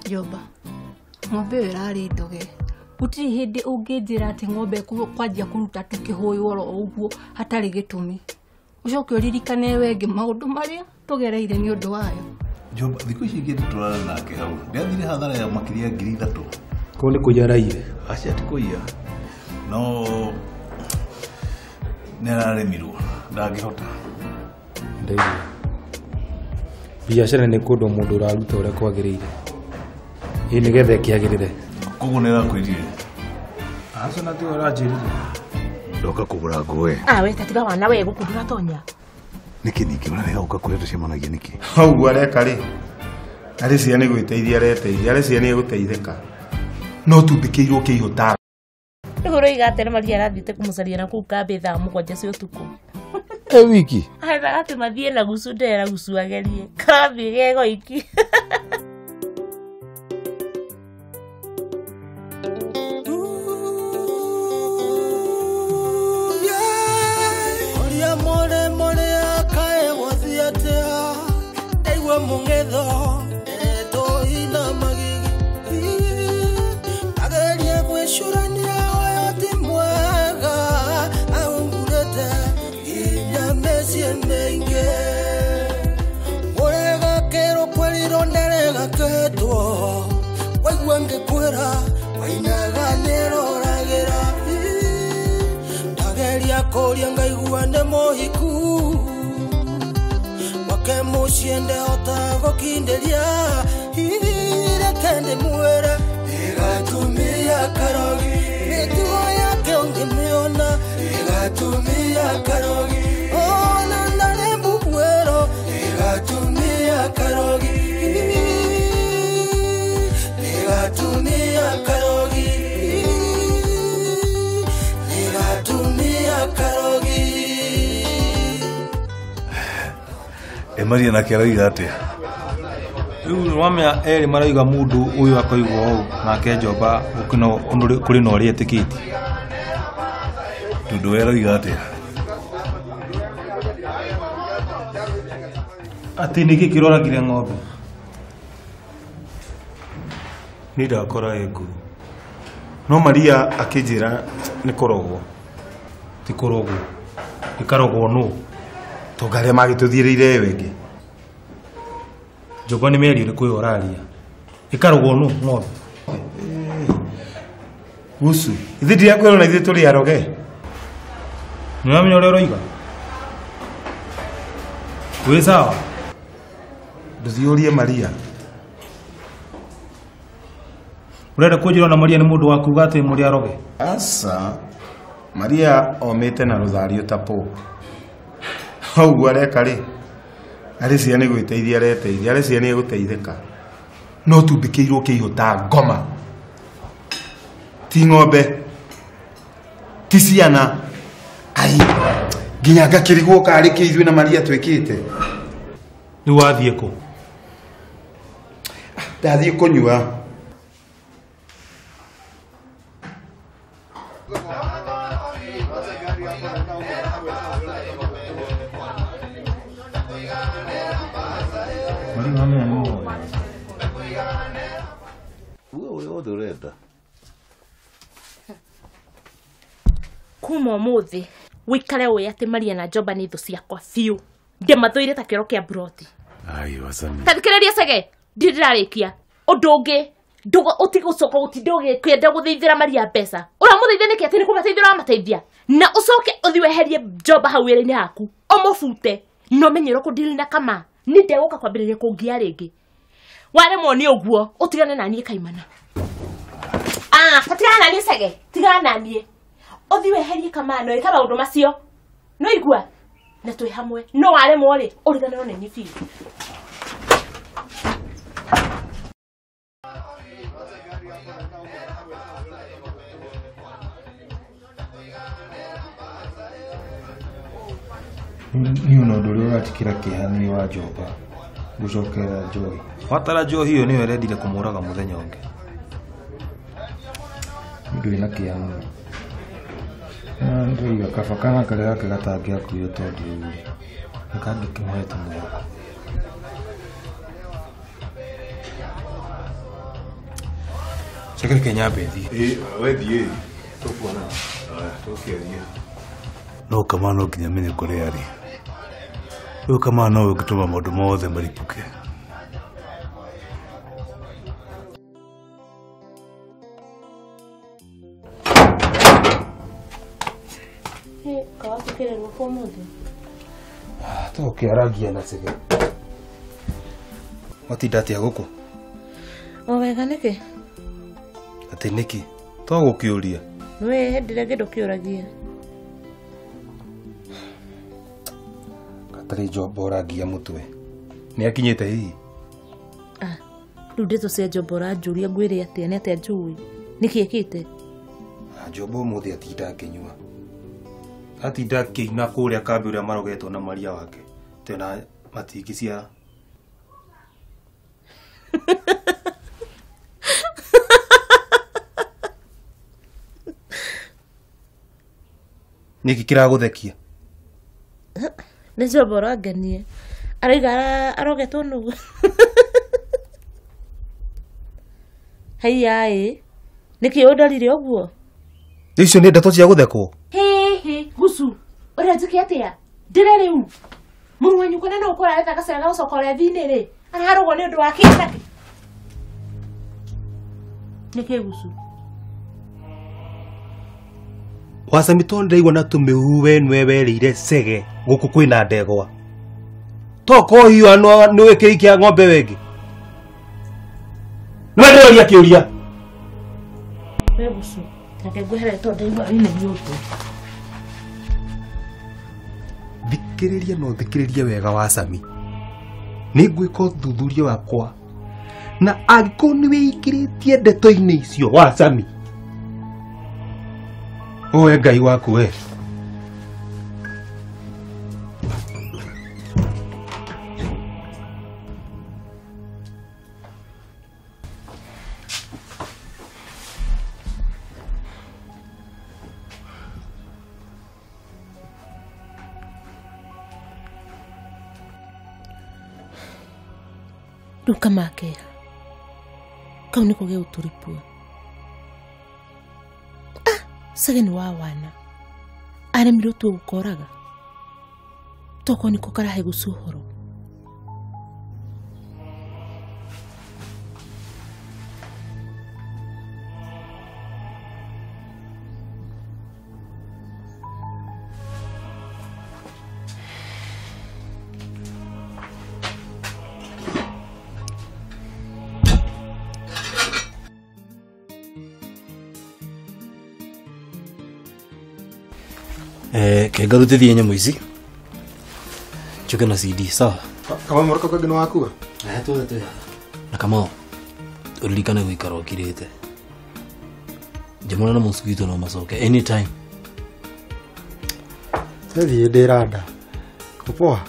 Njoba ng'ombe ĩyo ĩrarĩ ndoge gũtirĩ hĩndĩ ũngĩnjĩra atĩ ng'ombe kwanjia kũruta tũkĩhũywo oro ũguo hatarĩ gĩtũmi ũcoke ũririkane wengĩ maũndũ marĩa tũgereire nĩ ũndũ wayo. Njoba thikũ ici ingĩ tũrarĩ nake hau ndĩathire hathara ya makĩria 3,000. Kũu nĩ kũiya araiyire? Aca ti kũiya no nĩ araremirwo ndangĩhota. Ndaigua biacara nĩ kũndũ mũndũ ũraruta ũrĩa kwagĩrĩire ĩ nĩgetha ĩkĩagĩrĩre. Koguo nĩ ĩrakwĩrire? Aca na tiwe ũranjĩrire. Ndoka kũgũra ngũĩ. Ah we tatiga wana we gũkũ ndũratonya. Nĩkĩ ningĩ ũrarega gũka kũrĩa tũcemanagia nĩkĩ? Ũguo areka rĩ arĩ cia nĩ gwĩteithia areteithia arĩ cia nĩ egũteithĩka no tumbĩkĩirwo kĩihũ ta rĩu ũroiga atĩ Maria arathiĩte kũmũcaria na kũu kambĩ thaa 7 cia ũtukũ. E wiki arethaga atĩ mathiĩ na gucu ndera gucu agerie karathiĩ gegoiki. Maria nake arauga atĩa? Rĩu nĩwamenya erĩ marauga mũndũ ũyũ akoigwo ũũ nake Njoba kũrĩ na ũrĩa etĩkĩtie. Tondũ we arauga atĩa? Atĩ nĩkĩ kĩroragire ng'ombe? Niĩ ndakora ĩ nguo. No Maria akĩnjĩra nĩ kũrogwo. Ti kũrogwo. Ĩkarogwo nũ? Tonga arĩa magĩtũthiĩrĩire ĩyo ĩngĩ. Njoba nĩ mĩario ĩrĩkũ ĩyo ũraria? Ĩkarogwo nũ ng'ombe? Gucu ithuĩ ndirakwĩrwo na ithuĩ tũrĩ aroge. Nĩ ũramenya ũrĩa ũroiga? Wĩ sawa? Ndũthiĩ ũrie Maria. Ũrenda kũnjĩra ona Maria nĩ mũndũ wa kuuga atĩ mũrĩ aroge? Aca Maria omĩte na rũthario ta po. Ũguo areka rĩ arĩ cia nĩ gwĩteithia areteithia arĩ cia nĩ egũteithĩka no tumbĩkĩirwo kĩihũ ta ngoma ti ng'ombe ti ciana ai nginya ngakĩrigwo karĩ kĩ ithuĩ na Maria twĩkĩte. Rĩu wathiĩ kũ? Ndathiĩ kũnyua. Kuma ũmũthĩ wĩikare ũĩ atĩ Maria na Njoba nĩ thũ ciakwa biũ ndĩmathũire ta kĩoro kĩa mburoti. Ta thikĩrĩria Cege ndirĩ ndĩrarĩkia ũndũ ũngĩ ũtigũcoka gũtinda ũgĩkĩenda gũtheithĩra Maria mbeca ũramũtheithia nĩkĩ atĩ nĩ kũmateithia ũramateithia na ũcoke ũthiĩ weherie Njoba hau wĩra-inĩ haku ũmũbute na ũmenyerwo kũndiri na kama nĩ ndegũka kwambĩrĩria kũngia rĩngĩ waremwo nĩ ũguo ũtigane na niĩ kaimana. Ah, tigana na niĩ Cege tigana na niĩ ũthiĩ weherie kamano ĩka maũndũ macio no igua na twĩ hamwe no waremwo rĩ ũriganĩrwo nĩ niĩ biũ. Niĩ ona ũndũ ũrĩa ũranjĩkĩra kĩeha nĩ wa Njoba gũcokerera njohi. Watara njohi ĩyo nĩyo ĩrendire kũmũraga mũthenya ũngĩ. Nĩ ũndũ wĩna kĩeha mũno. Na ndĩroiga kaba kana karĩa gake gatangĩakuire tondũ rĩu-rĩ nĩ kangĩkĩmũhete mwĩhoko. Cekere Kenya bethi. Ĩ we thiĩ. Tũkuona. Tũkĩaria. No kama no nginya menye kũrĩa arĩ. Rĩu kama no ũngĩtũma maũndũ mothe maripũke. Tũkĩaragia na Chege. Watinda atĩa gũkũ? O wega nĩkĩ? Atĩ nĩkĩ? To gũkĩũria. Nĩwe ndĩrĩa kĩndũ kĩũragia. Gatarĩ Njomba ũrangia mũtwe. Nĩ akinyĩte hihi? Ah, rĩu ndeto cia Njomba ũranjũria ngwĩre atĩa nĩ atĩa njũĩ? Nĩkĩ ekĩte? Njomba ũmũthĩ atinda akĩnyua. Atinda akĩina kũrĩa kambĩ ũrĩa marogetwo na Maria wake. Tena matingĩciara. Nĩkĩ kĩragũthekia? Nĩ Njomba ũrangenia. Arauga arogetwo nũũ? Haiya ĩ. Nĩkĩ ũndorire ũguo? Icio nĩ ndeto cia gũthekwo. Hĩ gucu. Ũrĩa njĩke atĩa? Ndĩre rĩu. Mũrũ wanyu kũna no ũkora aretha gacĩra ga gũcoka ũrethi-inĩ rĩ. Araharũgwo nĩ ũndũ wa kĩ na kĩ? Nĩkĩ gucu? Wacami to ndĩraigua na tũmĩhuhu we nĩwe werĩire Chege gũkũ kwĩna ndegwa. Tokorwo hihi nĩũĩ kĩi kĩa ng'ombe ĩyo ĩngĩ. Nĩwe ndĩroria kĩũria. We gucu, reke ngweherere tondũ ndaigua wĩna nĩ ũndũ. Thikĩrĩria no thikĩrĩrie wega Wacami. Nĩngwĩka ũthuthuria wakwa na angĩkorwo nĩwĩingĩrĩtie ndeto-inĩ icio Wacami. Oe Ngai waku we. Rĩu kamakera kau nĩko gegũtũripua. Ah, Chege nĩ wa wana. Aremirwo tu gũkoraga. Tokorwo nĩko karahe gucu ũhoro. Kengarutithie nyamũ ici njoke na CD sawa. Kama mũroko kangĩ nĩ wakua? Tuothe twĩ haha. Na Kamau ũririkane gũikara ũkirĩte. Njamũra na mosquito no macoke anytime. Thiĩ ndĩranda. Ũpoa?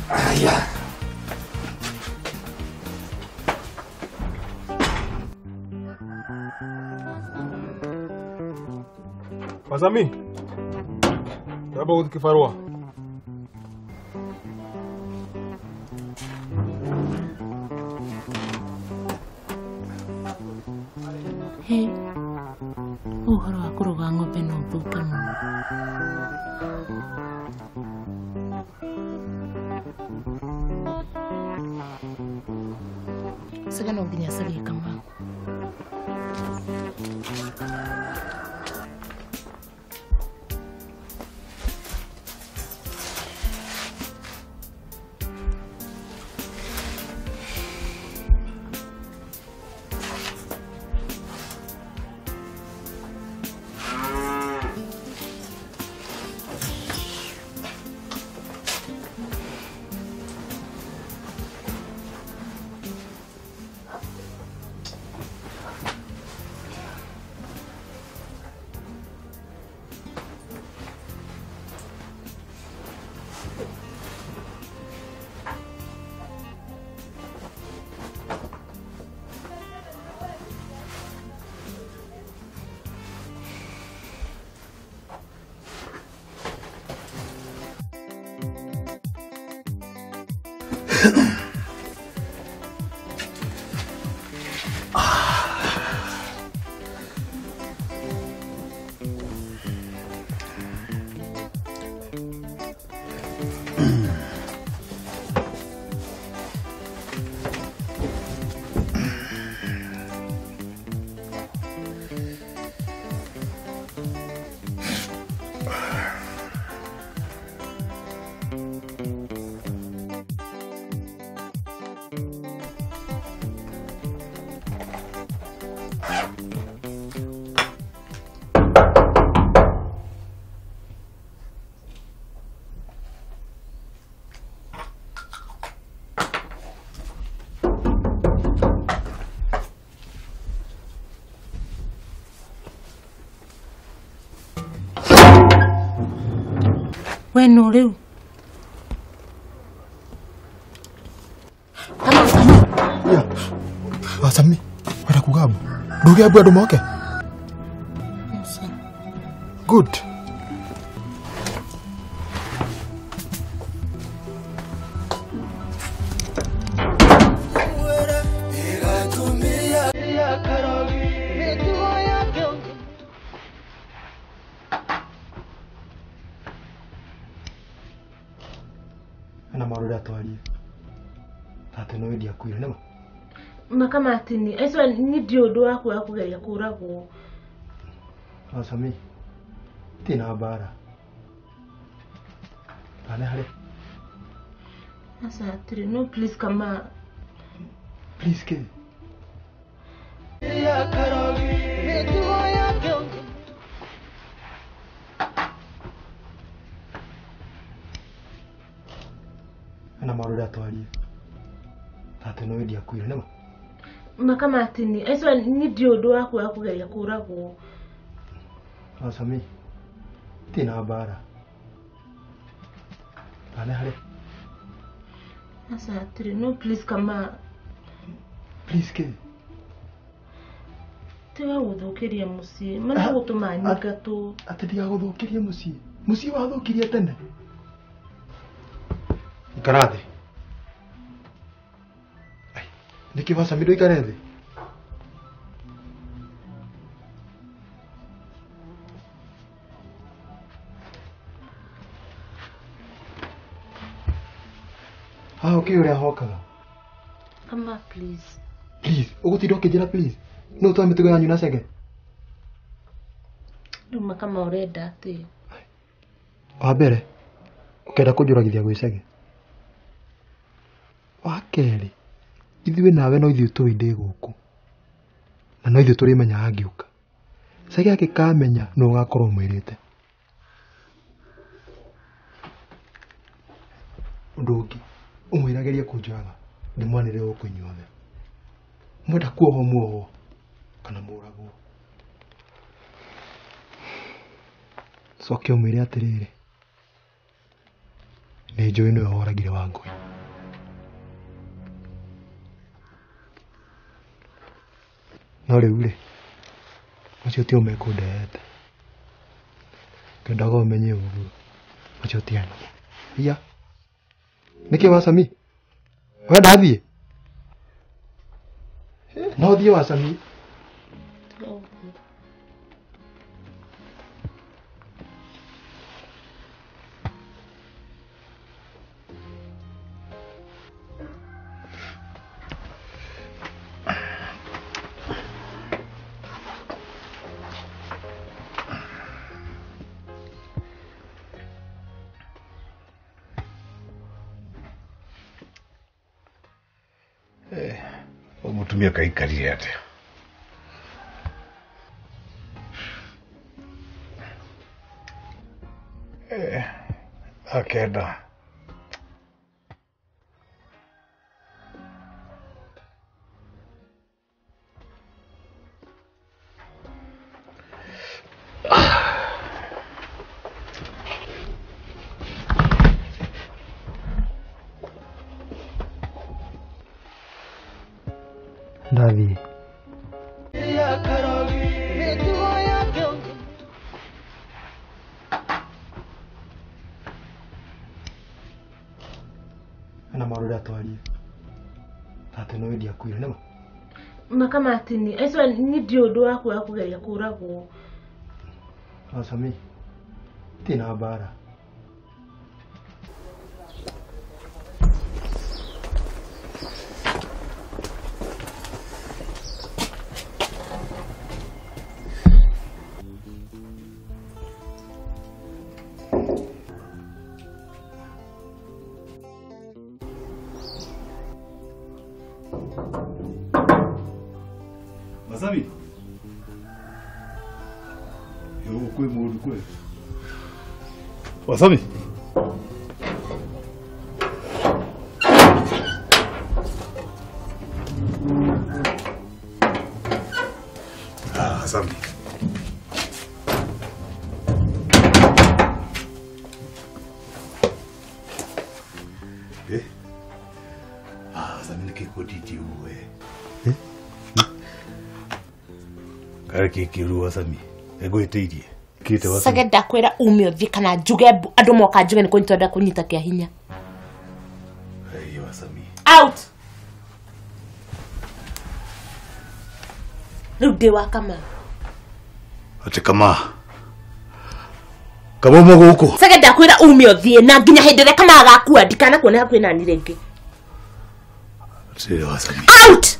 Aya. Wazami, ndaba gũthiĩ kĩbarũa. Hĩ, ũhoro wa kũroga ng'ombe no ũthũke mũno. Chege no nginya acarie Kamau. We no rĩu. Ya. Wasami, wenda kuga mbu. Nduge mbu andũ moke? Good. Na maũndũ atwarie tate no wendia kuire nĩma Makamatini acio ni ndi ũndũ waku wa kũgeria kũragwo. Asami tina mbara ane harĩ Aca atĩrĩ no please kama please ke na maũndũ atwarie tate no wendia kuire nĩma Makamatini acio ni ndi ũndũ waku wa kũgeria kũragwo. Asami tina mbara ane harĩ Aca atĩrĩ no please kama please ke tiga gũthũkĩria mũciĩ mana gũtũma nyingatwo. Atĩ ndigagũthũkĩrie mũciĩ mũciĩ wathũkirie tene. Ikara thĩ. Ai, nĩkĩ Wasami ndũikare thĩ? Haha ũkĩũĩ ũrĩa hokaga? Kama please. Please, ũgũtinda ũkĩnjĩra please? No ũtware mĩtugo yanyu na cege? Rĩu makama ũrenda atĩa? Wa mbere, ũkenda kũnjũragithia gwĩ cege. Wa kerĩ, ithuĩ nawe no ithuĩ tũĩ ndĩ gũkũ. Na no ithuĩ tũrĩmenyaga ngĩũka. Cege angĩkamenya nũ ũgakorwo ũmwĩrĩte. Ũndũ ũngĩ, ũmwĩragerie kũnjũraga ndĩmwanĩrĩre gũkũ inyuothe. Mwenda kuohwo muohwo kana mũragwo. Coke ũmwĩre atĩrĩrĩ, nĩ njũĩ nĩwe woragire Wangũi. No rĩu rĩ, macio tio mekũndehete. Ngendaga ũmenye ũguo, macio ti anamo. Iya, nĩkĩ Wasami? Wenda thiĩ? No thiĩ Wasami. Mũtumia kaikarire atĩa? Akenda. Ndathiĩ. Na maũndũ atwarie tate no wendia kuire nĩma Makamatini acio ni ndi ũndũ waku wa kũgeria kũragwo. Asami tina mbara. Masami. Yo kwĩ mũndũ kwĩ. Wasami. Ah, Wasami. Nĩkĩ kũnditi ũguo we? Kare kĩkĩ ũru Wacami? Ngwĩtĩirie. Kĩte Wacami. Sage ndakwĩra ume ũthiĩ kana njuge andũ moka njuge nĩ kũnyita ndenda kũnyita kĩa hinya. Hey, Wacami. Out. Rĩu ndĩ wa Kamau. Atĩ Kamau. Kamau uma gũkũ. Sage ndakwĩra ume ũthiĩ na nginya hĩndĩ ĩrĩa Kamau agakua ndikanakuone hakuhĩ nani rĩngĩ. Atĩ Wacami. Out.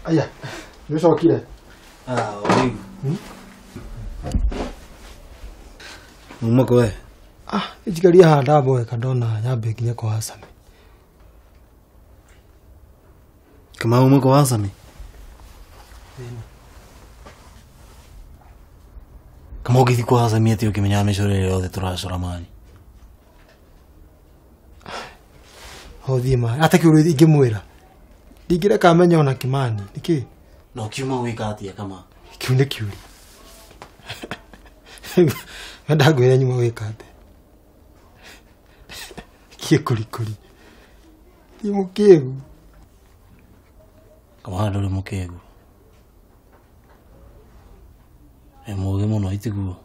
Aya, nĩ ũcokire? Ah, ũrĩu. Uma kwe? Ah, njikaria haha ndamboeka ndona nyambe nginye kwa Wacami. Kamau uma kwa Wacami? Kamau ũngĩthiĩ kwa Wacami atĩa ũkĩmenyaga mĩcoro ĩrĩa yothe tũracora mani? Hothiĩ ma, atakĩ ũrĩa ingĩmwĩra. Ndingĩreka amenye ona Kimani, nĩkĩ? Na ũkiuma gwĩka atĩa Kamau? Kĩu nĩ kĩũria. Wenda ngwĩre nyuma gwĩka atĩa? Kĩ kũrikũri. Ti mũkĩgu. Kamau ndũrĩ mũkĩgu. Wĩ mũũgĩ mũno itiguo.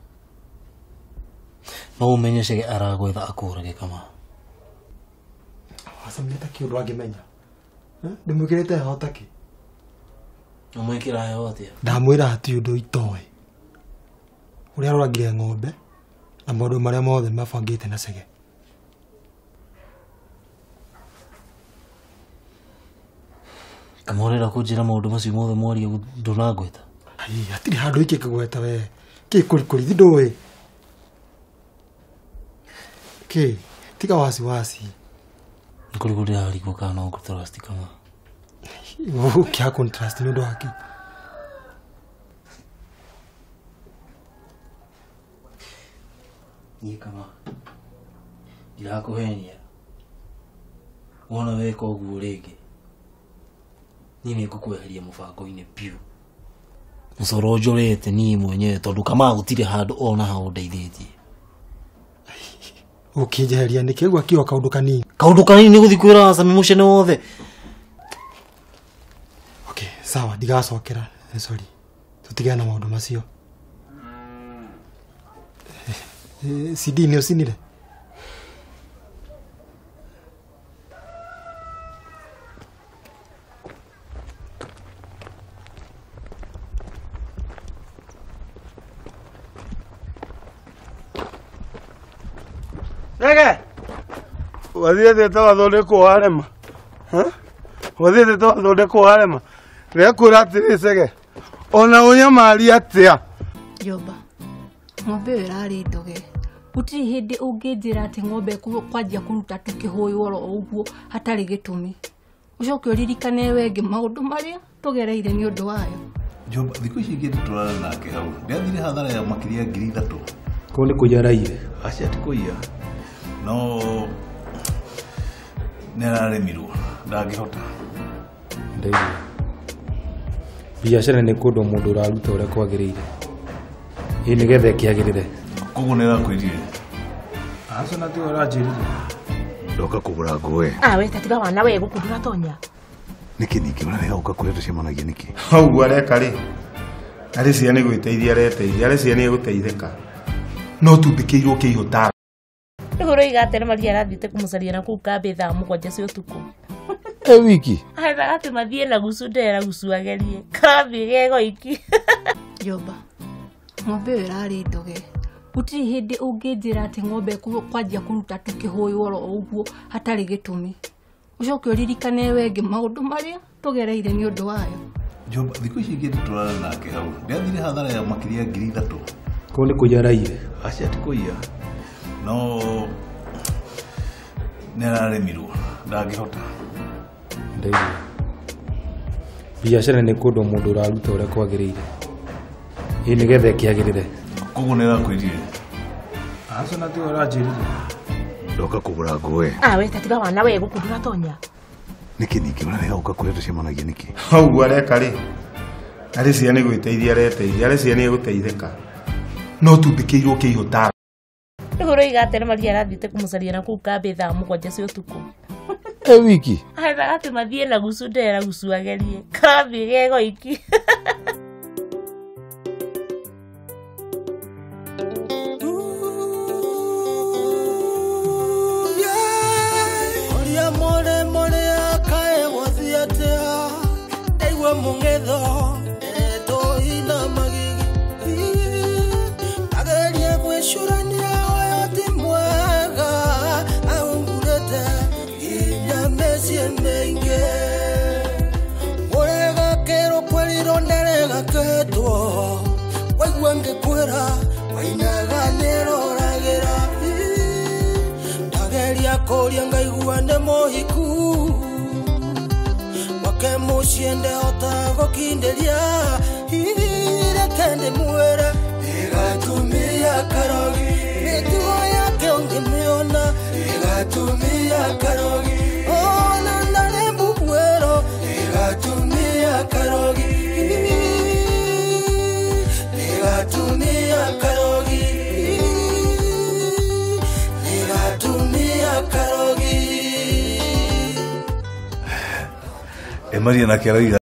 No ũmenye Chege aragwetha akũũrage Kamau. Wacami nĩ ta kĩ ũndũ angĩmenya. Ndĩmwĩkĩrĩte heho ta kĩ? Ũmwĩkĩra heho atĩa? Ndamwĩra hatirĩ ũndũ itoĩ. Ũrĩa aroragire ng'ombe na maũndũ marĩa mothe mabangĩte na Chege. Kamau ũrenda kũnjĩra maũndũ macio mothe mwaria ndũnangweta? Ai, hatirĩ handũ ingĩkũgweta we. Kĩ kũrikũri thi ndũĩ. Kĩ, tiga wasiwasi. Nĩ kũrigwo ndĩrarigwo kana no ngũtrust Kamau. Ũkĩaga kũntrust nĩ ũndũ wa kĩ? Niĩ Kamau ndirakũhenia. Wona weka ũguo rĩngĩ niĩ nĩngũkweheria mũbango-inĩ biũ. Mũcoro njorete niĩ mwenyewe tondũ Kamau gũtirĩ handũ ona ha ũndeithĩtie. Ũkĩnjeheria nĩkĩ? Ũguo akiuga kaũndũ kanini. Kaũndũ kanini nĩ gũthiĩ kwĩra Wacami mũcene wothe. Okay, sawa, ndigacokera. Sorry. Tũtigane na maũndũ macio. CD nĩ ũcinire? Chege! Wathiĩte wathondekwo warema. Wathiĩte wathondekwo warema. Ndĩrakwĩra atĩrĩ Chege, ona ũnyamaria atĩa? Njoba, ng'ombe ĩyo ĩrarĩ ndoge. Gũtirĩ hĩndĩ ũngĩnjĩra atĩ ng'ombe kwanjia kũruta tũkĩhũyũ oro ũguo hatarĩ gĩtũmi. Ũcoke ũririkane we ngĩ maũndũ marĩa tũgereire nĩ ũndũ wayo. Njoba, thikũ ici ingĩ tũrarana nake hau. Ndĩrathire hathara ya makĩria ya 3,000. Kũu nĩ kũiya araiyire? Aca ti kũiya. No nĩ araremirwo, ndangĩhota. Ndaigua. Biacara nĩ kũndũ mũndũ ũraruta ũrĩa kwagĩrĩire. Ĩ nĩgetha ĩkĩagĩrĩre. Koguo nĩ arakwĩrire? Aca na tiwe ũranjĩrire. Ndoka kũgũra ngũĩ. Ah, we ta tiga wana we gũkũ ndũratonya. Nĩkĩ ningĩ ũrarega gũka kũrĩa tũcemanagia nĩkĩ? Ũguo areka rĩ, arĩciria nĩ gwĩteithia areteithia, arĩciria nĩ egũteithĩka. No tumbĩkĩirwo kĩihũ ta. Rĩu ũroiga atĩ Maria arathiĩte kũmũcaria na kũu kambĩ thaa 7 cia ũtukũ. E wiki? Arethaga atĩ mathiĩ na gucu ndera gucu agerie. Karathiĩ ge goiki. Njoba, ng'ombe ĩyo ĩrarĩ ndoge. Gũtirĩ hĩndĩ ũngĩnjĩra atĩ ng'ombe kwanjia kũruta tũkĩhũyũ oro ũguo hatarĩ gĩtũmi. Ũcoke ũririkane we ngĩ maũndũ marĩa tũgereire nĩ ũndũ wayo. Njoba, thikũ ici ingĩ tũrarana nake hau. Ndĩrathire hathara ya makĩria ya 3,000. Kũu nĩ kũiya araiyire? Aca ti kũiya. No Nĩ araremirwo ndangĩhota. Ndaigua. Biacara nĩ kũndũ mũndũ ũraruta ũrĩa kwagĩrĩire. Ĩ nĩgetha ĩkĩagĩrĩre. Koguo nĩ arakwĩrire? Aca na tiwe ũranjĩrire. Ndoka kũgũra ngũĩ. Ah we tatiga wana we gũkũ ndũratonya. Nĩkĩ ningĩ ũrarega gũka kũrĩa tũcemanagia nĩkĩ? Ũguo areka rĩ, areciria nĩ gwĩteithia areteithia, areciria nĩ egũteithĩka. No tumbĩkĩirwo kĩihũ ta. Rĩu ũroiga atĩ Maria arathiĩte kũmũcaria na kũu kambĩ thaa 7 cia ũtukũ. E wiki? Arethaga atĩ mathiĩ na gucu ndera gucu agerie. Karathiĩ ge goiki. Mungetho etoina magigi ageria gwicurania oyo ti mwega aungurete inya meciĩ mĩingĩ ũregakĩrwo kwĩrirwo nderegakĩtwo waigua ngĩkwĩra wainaga nĩroragĩra ndageria kũria ngaigua nĩ mũhiku wake mũciĩ ndehota gũkindĩria reke ndĩmwĩre ĩgatumia karogi mĩtugo yake ũngĩmĩona ĩgatumia karogi ona ndarĩ mũbuĩro ĩgatumia karogi ĩgatumia karogi ĩgatumia karogi. Maria nake arauga